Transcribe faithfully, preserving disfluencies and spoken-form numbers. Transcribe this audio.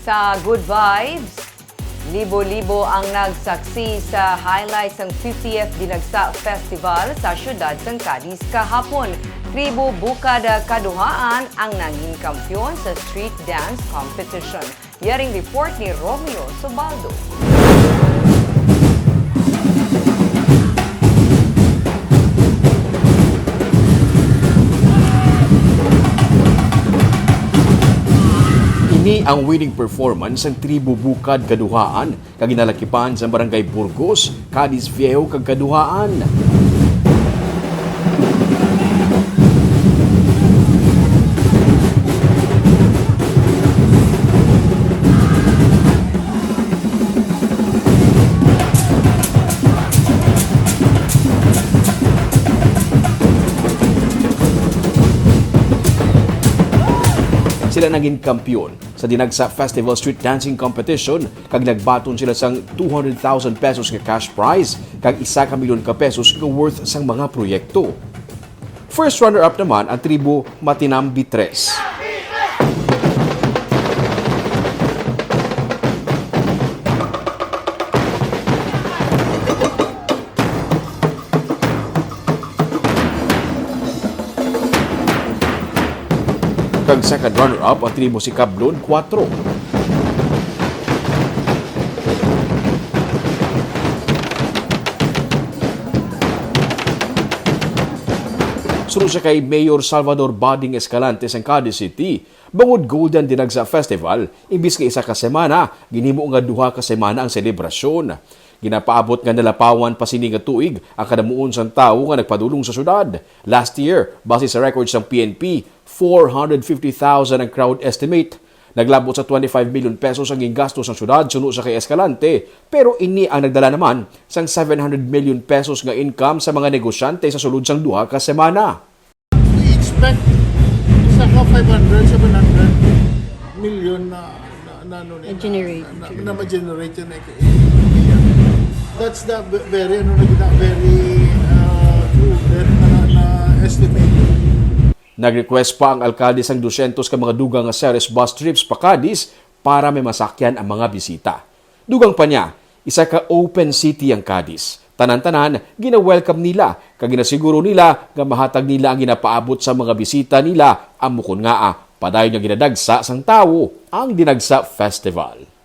Sa Good Vibes, libo-libo ang nagsaksi sa highlights sang fiftieth Dinagsa Festival sa siyudad sang Cadiz kahapon. Tribo Bukad Kaduhaan ang nangin kampiyon sa street dance competition. Yaring report ni Romeo Subaldo. Ini ang winning performance sang Tribo Bukad Kaduhaan, kag ginalakipan sa Barangay Burgos, Cadiz Viejo, kag Kaduhaan. Sila naging kampiyon sa Dinagsa Festival Street Dancing Competition, kag nagbaton sila sang two hundred thousand pesos nga cash prize kag isa ka milyon ka pesos nga worth sang mga proyekto. First runner-up naman ang tribo Matinambi Tres. Kag second runner-up ang tribo Sikablon, kuwatro. Sunod siya kay Mayor Salvador Bading Escalante sang Cadiz City. Bangod Golden Dinagsa Festival, imbis nga isa ka semana, ginhimo nga duha ka semana ang selebrasyon. Ginapaabot nga nalapawan pa sini nga tuig ang kadamuon sang tawo nga nagpadulong sa syudad. Last year, base sa records sang P N P, four hundred fifty thousand ang crowd estimate. Naglabot sa twenty-five million pesos ang gingastos sang syudad suno sa kay Escalante, pero ini ang nagdala naman sang seven hundred million pesos nga income sa mga negosyante sa sulod sang duha ka semana. We expect isa ka five hundred, seven hundred million na, na, na, ano, Na-generate. na, na, na ma-generate yan, eh, eh, that's the ve-, very, ano, na gina-, very, uh, prudent na, na estimate. Nag-request pa ang alkalde sang dusyentos ka mga dugang nga Ceres bus trips pa Cadiz para may masakyan ang mga bisita. Dugang pa niya, isa ka open city ang Cadiz. Tanan-tanan, gina-welcome nila, kag ginasiguro nila nga mahatag nila ang ginapaabot sa mga bisita nila, amo kon ngaa padayon nga ginadagsa sang tawo ang Dinagsa Festival.